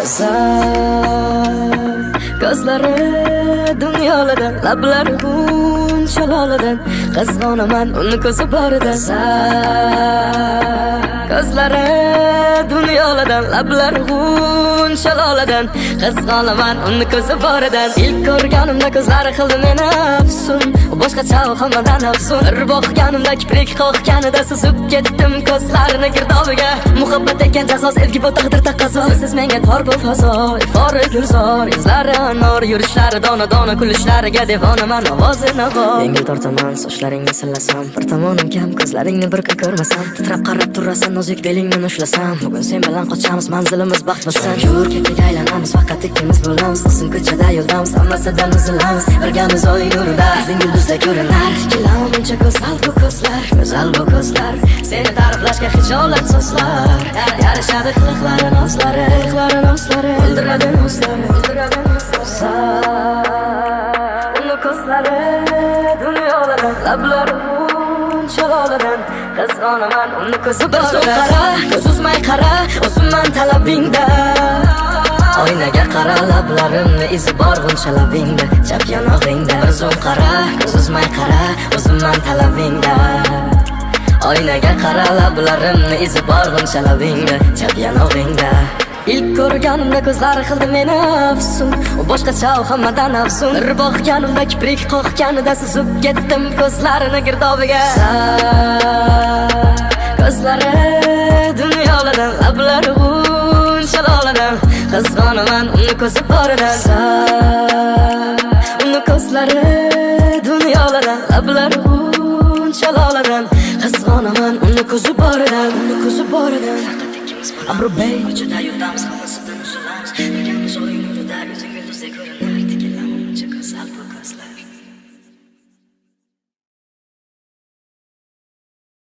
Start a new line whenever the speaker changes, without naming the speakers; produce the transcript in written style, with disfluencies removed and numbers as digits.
Go'zal ko'zlari dunyolardan, lablari g'uncha loladan, qizg'onaman uni ko'zi borida. Go'zal ko'zlari dunyolardan, lablari g'uncha loladan, qizg'onaman uni ko'zi boridan. Ilk ko'rganimda ko'zlari qildi meni afsun, boshqacha, hammadan afzun. Bir boqganimda, kiprik qoqganida suzib ketdim ko'zlarini girdobiga. Muhabbat ekan jazo, sevgi bu taqdir taqozo. Siz menga tor bu fazo, ifori gulzor, yuzlari anor, yurishlari dona dona, kulishlariga devonaman, ovozi navo. Yengil tortaman sochlaringni sillasam, bir tomonim kam, ko'zlaringni bir kun ko'rmasam. Titrab qarab turasan, nozik belingdan ushlasam. Bugun sen bilan qochamiz, manzilimiz baxt bo'lsin. Yur, ketdik, aylanamiz, faqat ikkimiz bo'lamiz. Uzun ko'chada yo'ldamiz, hammasidan uzilamiz. Birgamiz oy nurida, yuzing yulduzda ko'rinar. Tikilamuncha go'zal bu ko'zlar, go'zal bu ko'zlar. Seni ta'riflashga hijolat so'zlar. Yarashadi qiliqlari, nozlari, qiliqlari, nozlari. O'ldiradi nozlari, o'ldiradi nozlari. Uni ko'zlari dunyolardan, lablari loladan, qizg'onaman uni ko'zi borida. Qara, ko'z uzmay qara, o'zimman talabingda. Oynaga qara, lablarimni izi bor g'uncha labingda, chap yonog'ingda. Bir zum qara, ko'z uzmay qara, o'zimman talabingda. Oynaga qara, lablarimni izi bor g'uncha labingda, chap yonog'ingda. Ilk ko'rganimda ko'zlari qildi meni afsun, boshqacha, hammadan afzun. Bir boqganimda, kiprik qoqganida suzib ketdim ko'zlarini girdobiga. Ko'zlari dunyolardan, lablari g'uncha loladan, qizg'onaman uni ko'zi boridan. Uni ko'zlari dunyolardan, lablari g'uncha loladan, qizg'onaman uni ko'zi boridan, uni ko'zi boridan. Faqat ikkimiz bo'lamiz, ko'chada yo'ldamiz, hammasidan uzilamiz. Birgamiz oy nurida, yuzing yulduzday ko'rinar.